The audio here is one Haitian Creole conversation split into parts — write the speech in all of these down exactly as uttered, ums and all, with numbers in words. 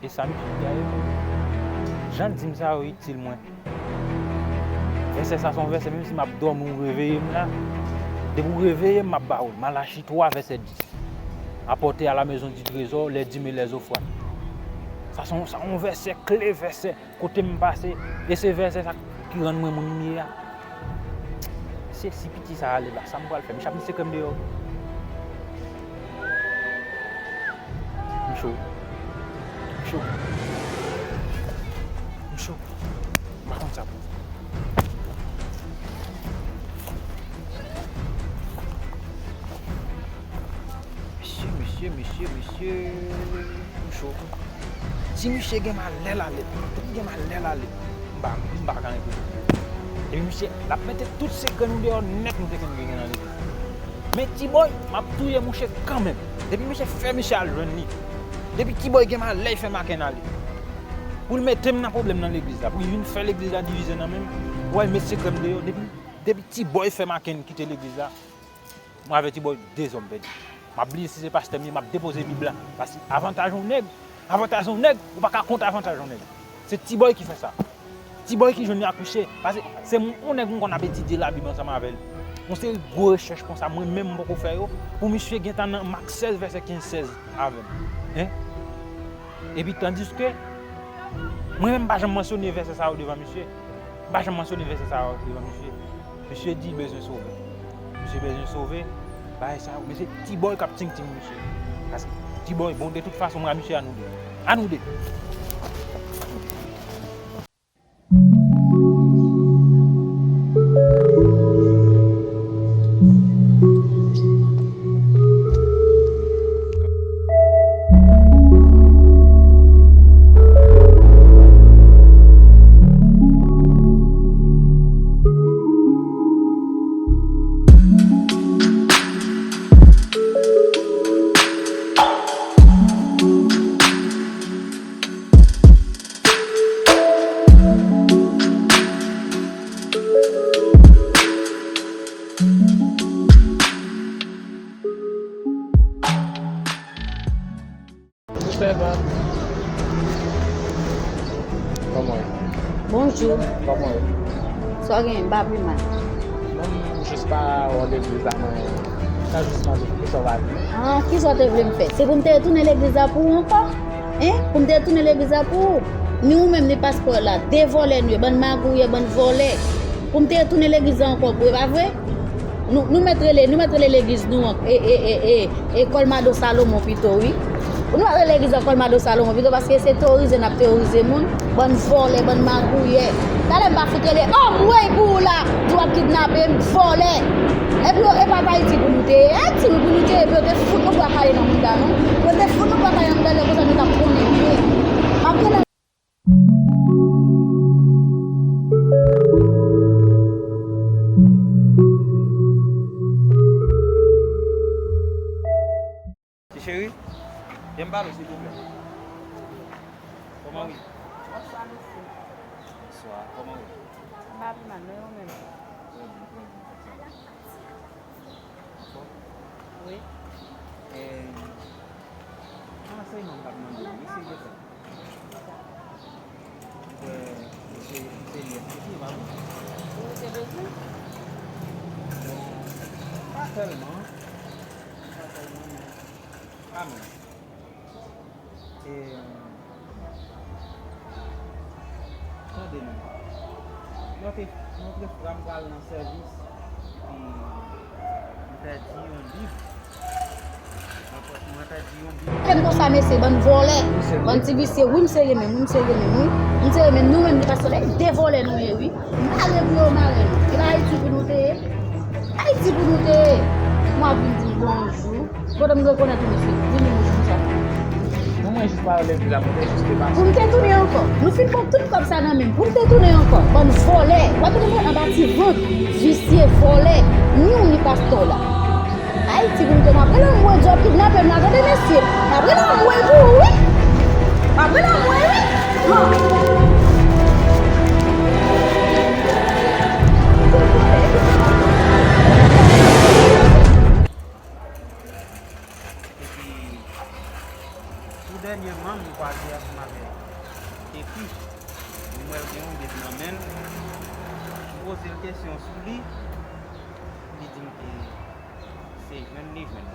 Sa misye di a yo, jan l di m sa yo itil mwen. Vèsè sa se yon vèsè, menm si m ap dòmi, ou reveye m la. Depi w reveye m, m ap ba ou l. Malachi twa, vèsè dis. Apportez à la maison du trésor les dîmes et les offrandes. Sa se yon, sa yon vèsè kle, vèsè kote m pase. E se vèsè sa ki rann mwen moun m ye a. Se si piti sa ale la, sa m pral fè? Misye ap met sekrè m deyò. M cho. M cho. M cho. M pa konn sa pou. Mesye, mesye, mesye, mesye. M cho. Si misye gen malè l ale, depi gen malè l ale, m pa, m pa ka enpozan. Epi misye, l ap mete tout sekrè nou deyò nèt, nou te konn genyen nan legliz. Men T-Boy, m ap touye mouche kanmenm. Depi misye fè misye al jwenn li. Depi T-Boy gen malè, l fè Maken ale. Pou l mete m nan pwoblèm nan legliz la, pou l vin fè legliz la divize nan men m. Ou wè, l met sekrè m deyò. Depi, depi T-Boy fè Maken kite legliz la, mwen avè T-Boy de zòm pèdi. M ap bliye si se pastè m ye, m ap depoze Bib la. Paske avantaj yon nèg, avantaj yon nèg, ou pa ka kont avantaj yon nèg. Se T-Boy ki fè sa. T-Boy ki jwenn li ak misye. Paske se yon, yon nèg m konn ap etidye Labib ansanm avè l. Yon seri gwo rechèch konsa, mwen menm m poko fè yo, pou misye gentan nan Mak sèz, vèsè kenz, sèz avè m. Hein? Epi tandiske, mwen menm m pa janm mansyone vèsè sa yo devan misye. M pa janm mansyone vèsè sa yo devan misye. Misye di bezwen sove. Misye bezwen sove. Bagay sa yo. Men se T-Boy k ap ting-ting misye. Paske T-Boy, bon, de tout fason, mwen a misye a nou de. A nou de. Kòman w ye? Bonjou. Kòman w ye? Sa w genyen? M pa pi mal. Mwen, m jis pa wè w legliz la, mwen ta jis mande w kisa w va di. Ah, kisa w te vle m fè? Se pou m te retounen legliz la pou ou ankò? Hein? Pou m te retounen legliz la pou ou? Ni ou menm, ni pastè la, de vòlè nou ye, bann magouyè, bann vòlè. Pou m te retounen legliz la ankò pou ou, e pa vre? Nou, nou mèt rele, nou mèt rele legliz nou an, e, e, e, e, e Kòlmado Salomon pito, wi. Nou mèt rele legliz la Kòlmado Salomon pito, paske se teworize n ap teworize moun. Bann vòlè, bann magouyè. Talè m pa fout rele anmwey pou ou la, di w ap kidnape m, vòlè. Epi yo, e pa t Ayiti pou nou te ye, Ayiti wi pou nou te ye, epi yo te fout nou bwa kale nan mouda nou. Yo te fout nou bwa kale nan mouda, lè konsa nou t ap konnen byen. M ap rele Ti cheri, vin pale w silvouplè. Kòman w ye? Bonswa, mesye. Bonswa, kòman w ye? M pa pi mal, non, e ou menm? Trè byen, trè byen, kòmsa. Anfòm? Wi. E, an, se yon nonm k ap mande w, mesye Joseph. Mwen kwè se, se li eski pa vre? Ou te bezwen? Bon, pa tèlman. Pa tèlman, men kanmenm. E, tande non. Yon te, yon te fwa m pral nan sèvis, epi m pèdi yon liv. Mwen pèdi yon liv. Fè m konsa, mesye, bann vòlè, bann ti visye. Wi, m serye menm, wi, m serye menm, wi. M serye menm, nou menm, nou pa sòlè, de vòlè nou ye, wi. Mare pou yo mare nou. E pa Ayiti pou nou te ye. Ayiti pou nou te ye. Mwen ap vin di bonjou. Kote m rekonèt ou, mesye? Vini, mesye, konsa. Non, mwen jis pa rele vila, mwen te jis te pase. Pou m te tounen ankò. Nou fin pran tout kòb sa nan men m. Pou m te tounen ankò. Bann vòlè. W ap tounen anba ti vant. Visye, vòlè. Ni ou ni pastè w la. Ayiti pou m te. M ap rele anmwey, di w ap kidnape m la, tande, mesye. M ap rele anmwey pou ou, wi. M ap rele anmwey, wi. Han. Epi, tou dènyèman, m kwaze ansanm avè Mwen wè l gen yon bèt nan men l. M poze l kesyon sou li. Li di m ke se jwenn li jwenn.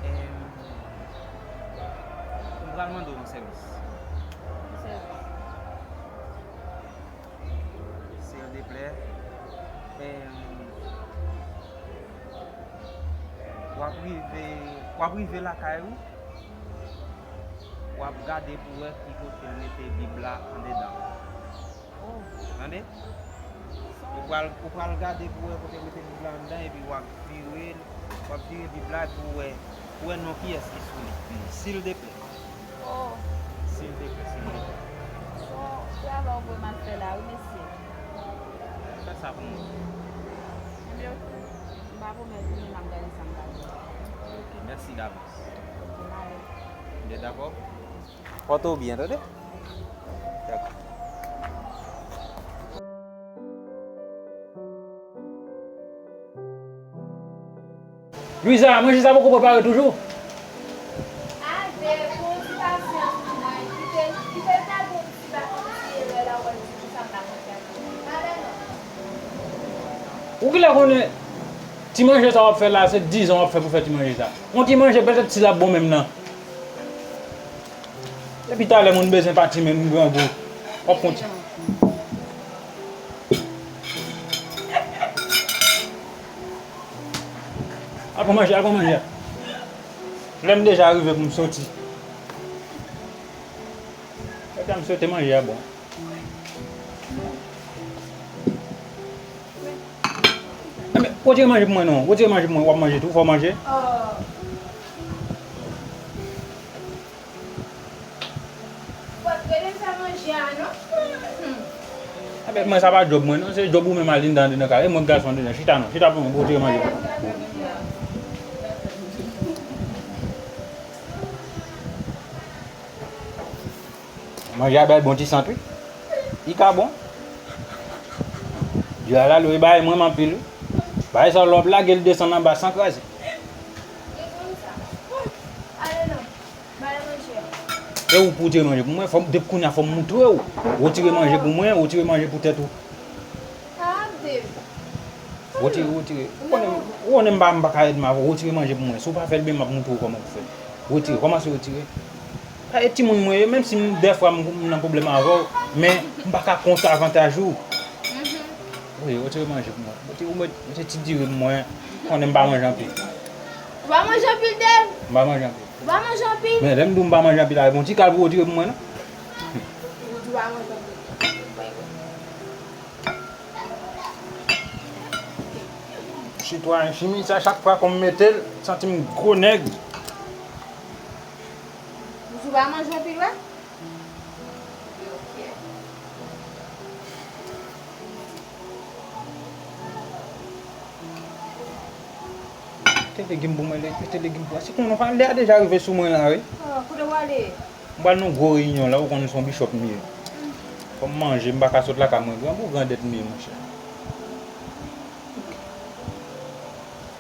Em, m pral mande w yon sèvis. Yon sèvis. Silteplè, em, w ap rive, w ap rive lakay ou, w ap gade pou w wè ki kote l mete Bib la andedan. Oh. Tande? Ou pral, ou pral gade pou w wè kote l mete Bib la anndan, epi w ap vire l, w ap vire Bib la pou w wè, pou w wè non kiyès ki sou li. Silteplè. Oh. Silteplè, silteplè. Bon, travay ou voye m al fè la, wi, mesye. Fè sa pou mwen. Ebyen, oke. M pa pwomèt, men m ap gade sa m ka fè. Oke, mèsi davans. Oke, m ale. Ou dakò? Pòte w byen, tande? Dakò. Luiza, manje sa poko prepare toujou? Ave, pou yon ti pasyans pou mwen. Kite, kite l ta gon ti bak, yon ti erè la, w ap di pou sa m pa konn fè. Pale non. Ou ki lè konnen ti manje sa w ap fè la, se diz an w ap fè pou fè ti manje sa. Yon ti manje, petèt si l ap bon menm nan. Depi talè moun bezwen pati menm grangou. W ap konti. Al pran manje, al pran manje. Lè m deja rive pou m soti. Lè m soti manje a bon. Enben, retire manje pou mwen non. Retire manje pou mwen, w ap manje tou, fò w manje. Fòk rele fè manje a non. Hmm. Enben, mwen sa pa djòb mwen non, se djòb ou menm Alinda andedan kay, e mwen gason andedan, chita non, chita pou mwen, pou w retire manje pou mwen. Manje a bay bon ti sant wi. Li ka bon. Djòl la lwe bay mwen anpil wi. Bay sa lòp lage l desann anba san kraze. E ou pou w tire manje pou mwen, fò m, depi kounye a fò m moutre w. Ou tire manje pou mwen, ou tire manje pou tèt ou. Wotire, wotire. Ou konnen, ou konnen m pa, m pa ka ret m avè w. Wotire manje pou mwen. Si w pa fè l byen, m ap moutre w kòman pou fè. Wotire, kòmanse wotire. E timoun mwen ye, menm si m, dèfwa m, m nan pwoblèm avè w, men m pa ka kont avantaj ou. Wi, wotire manje pou mwen. Wotire, ou mete, mete ti diri pou mwen. Ou konnen m pa manje anpil. Ou pa manje anpil, Dave? M pa manje anpil. Ou pa manje anpil? Men lè m di w m pa manje anpil, a bon ti kal pou wotire pou mwen, non? Ou di w pa manje anpil. Sitwayen chimik sa, chak fwa kon m mete l, santi m gwo nèg. Ou di w pa manje anpil, wè? Mete legim pou mwen, mete legim pou mwen. Se konnen lè a deja rive sou mwen la, wi. Ah, kote w ale? M pral nan gwo reyinyon la, ou konnen se yon bishop m ye. Fò m manje, m pa ka sot lakay mwen. Grangou grandèt m ye, monchè.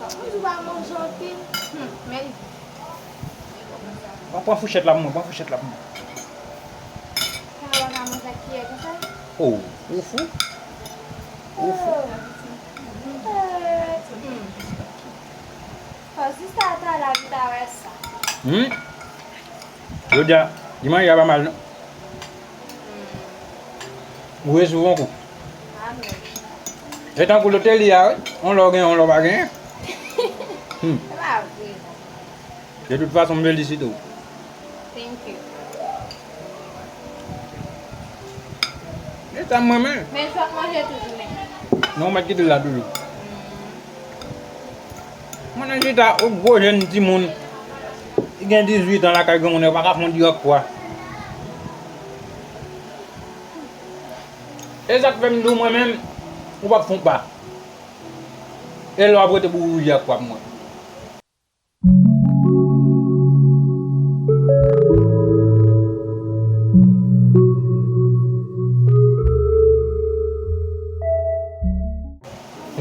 Kòm ou di w pa manje anpil. Hmm, men li bon. Pran, pran fouchèt la pou mwen, pran fouchèt la pou mwen. Sa w pa ka manje ak kiyè konsa? Oh, ou fou? Ou fou? Oh. Eh, hmm. Fò zis ta, ta la, pou ta wè sa. Hmm? Jodi a, di manje a pa mal, non. Ou resevwa yon kou. Amen. E tankou loteria, wi. On lè w genyen, on lè w pa genyen. Hmm. Se pa vre. De tout fason, m felisite w. Thank you. E sa mwen menm. Men sa w ap manje toujou, men. Non, w mèt kite l la toujou. Mwen nan chita, yon gwo jèn timoun, li gen dizuit an lakay granmoun, yo pa ka fè yon dirèk kwa. E sa k fè m di w mwen menm, ou p ap fè yon pa. E lè w ap rete pou w dirèk kwa pou mwen.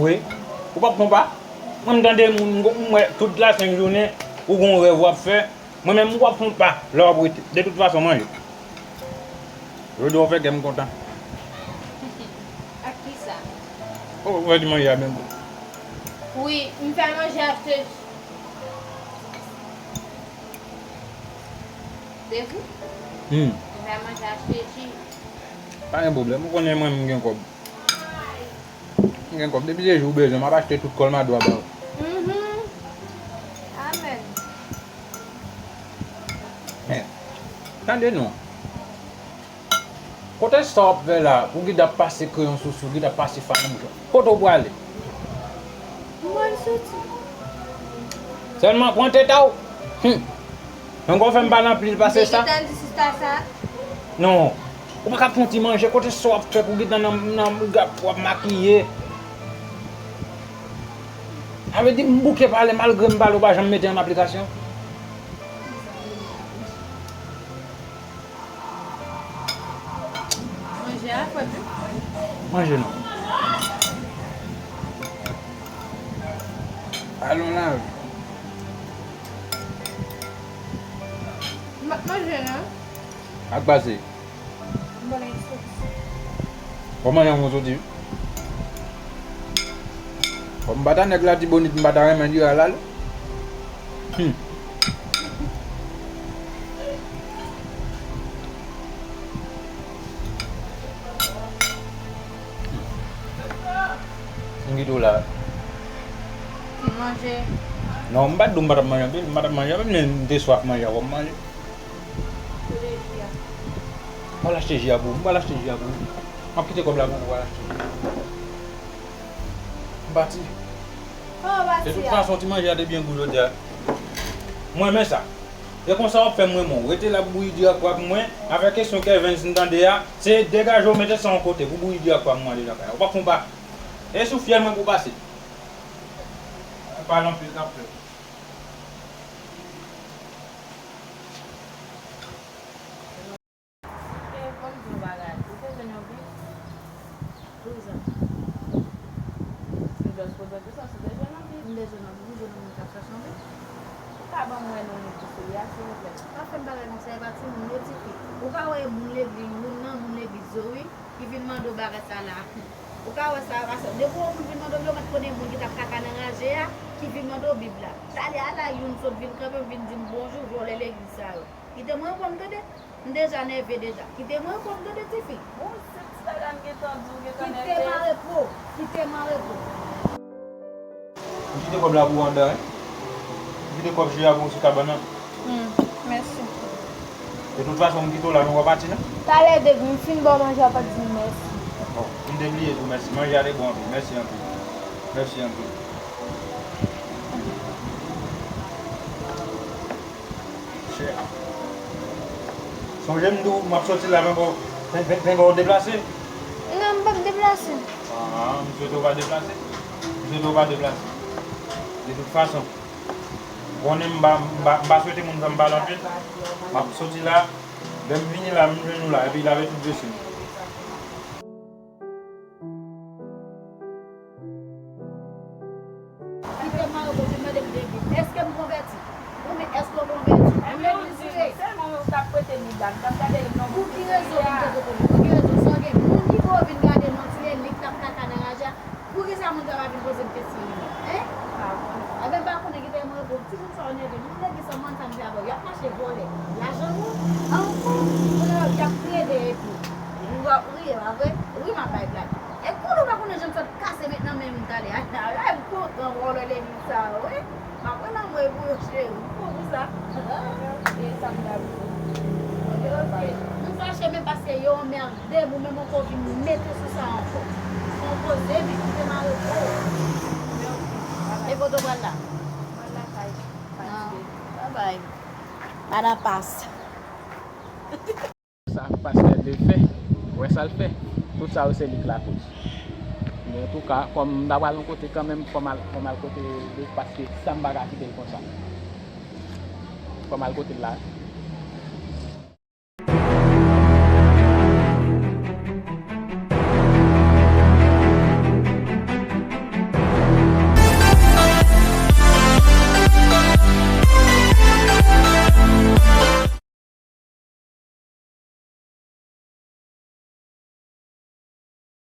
Wi. Ou p ap fè yon pa? Mwen, m tande moun, m, m wè tout la senk jounen, ou gon rèv w ap fè. Mwen menm, ou p ap fè yon pa lè w ap rete. De tout fason, manje. Jodi a w fè kè m kontan. Ak kisa? O, ou fè ti manje a byen gou. Wi, m fè manje a Steji. Se vre? Hmm. M fè manje a Steji. Pa gen pwoblèm, ou konnen mwen m gen kòb. M gen kòb, depi se jou ou bezwen, m ap achte tout kòlmado a ba ou. Mhm. Amèn. Men, tande non. Kote sa w ap fè la, ou gentan ap pase kreyon sou sou, ou gentan ap pase fay nan bouch ou. Kote w prale? M pral soti. Sèlman pran tèt a w. Hum. Ankò fè m pale anpil pase sa. Ou te gentan di sista sa? Non. Ou pa ka pran ti manje, kote sa w ap fè pou gentan nan, nan, w ap makiye. Sa vle di m bouke pale malgre m pale, ou pa janm mete an aplikasyon. Manje a fèt wi. Manje non. Alon la. M ap manje non. Ak pase. M pral soti. Kòman jan w soti? Kòm m pa ta nèg Latibonit, m pa ta renmen di ralal. Hmm. M kite w la. M manje. Non, m pa t di w m pa t ap manje anpil, m pa t ap manje anpil, men m te swaf manje a, fò m manje. Kote ji a? M pral achte ji a pou ou, m pral achte ji a pou ou. M ap kite kòb la pou ou, m pral achte ji a. M pati. Kòman w pati a? De tout fason, ti manje a te byen gou jodi a. Mwen renmen sa. E konsa w ap fè m renmen w. Rete la pou bouyi diri ak pwa pou mwen. Afè kesyon Kervens m tande a, se degaje w mete sa yon kote pou bouyi diri ak pwa pou mwen ale lakay la. Ou p ap fè yon pa. E sou fyèl mwen pou w pase. Ou pale anpil k ap fè. E fò m di yon bagay. Ou te jwenn yon bi? Douz an. M just poze w kesyon si w te jwenn yon bi. M te jwenn yon bi, m jwenn yon moun k ap chèche yon bi. Ou ka ban m wè non li pou sou li a, silvouplè? Pa fè m bagay konsa, e pa timoun yo, tifi. Ou ka wè moun legliz, youn nan moun legliz yo, wi, ki vin mande w bagay sa la. Ou ka wè sa, paske depi yon moun vin mande w, yo mèt konnen moun ki t ap kaka nan raje a, ki vin mande w Bib la. Talè a la, youn sot vin kanpe m, vin di m bonjou, vòlè legliz sa yo. Kite m reponn tande. M deja nève deja. Kite m reponn tande, tifi. Bon, se ti bagay m gentan di w, gentan nève. Kite m anrepo. Kite m anrepo. M kite kòb la pou ou anndan, wi. M kite kòb ji a pou ou sou kabann nan. Hmm, mèsi. De tout fason, m kite w la, men w pa pati, non? Talè, depi m fin ba w manje a, w ap di m mèsi. Bon, m te bliye di w mèsi. Manje a te bon anpil. Mèsi anpil. Mèsi anpil. Chè. Sonje m di w m ap soti la, men bon, pen-, pen-, penga w deplase? Non, m p ap deplase. Ah, m swete w pa deplase. M swete w pa deplase. De tout fason, ou konnen m pa, m pa, m pa swete moun fè m pale anpil. M ap soti la, lè m vini la, m jwenn ou la, epi lave tout vesye m. Kite m mare pou vin mande m de Bib. Èske m konvèti? Oubyen èske w konvèti? Ou legliz ou ye? Sèlman ou t ap prete Bib la, m t ap gade non. Pou ki rezon pou m te konvèti? Pou ki rezon? Sa w gen? Moun ki voye w vin gade non, ti Leli k t ap kaka nan raje a. Poukisa moun sa pa vin poze m kesyon li menm? Hein? Enben m pa konnen, kite m reponn. Timoun sa yo nève m. Moun legliz sa, m konn sa m fè avè yo. Y ap mache vòlè lajan nou. Ankò, kounye a y ap kriye dèyè epi. Ou ap ri, e pa vre? Wi, m ap bay blag. E kounye w pa konnen jan m sot kase met nan men m talè a. Ay, m kontan vòlè legliz sa yo, wi. M ap pran anmwe pou yo, cheri. M pran pou sa. E sa m t ap di. Ok, ok. M fache, men paske yo anmède m, ou menm ankò vin mete sou sa ankò. Fò w poze, men kite m arepo. E kote w pral la? M pral lakay. Ah, babay. Madan Pas. Sa pastè vle fè, ou wè sa l fè. Tout sa yo se li k lakoz. Men antouka, kòm m ta pral yon kote kanmenm, fò m al, fò m al kote li, paske sa m pa ka kite l konsa. Fò m al kote l la.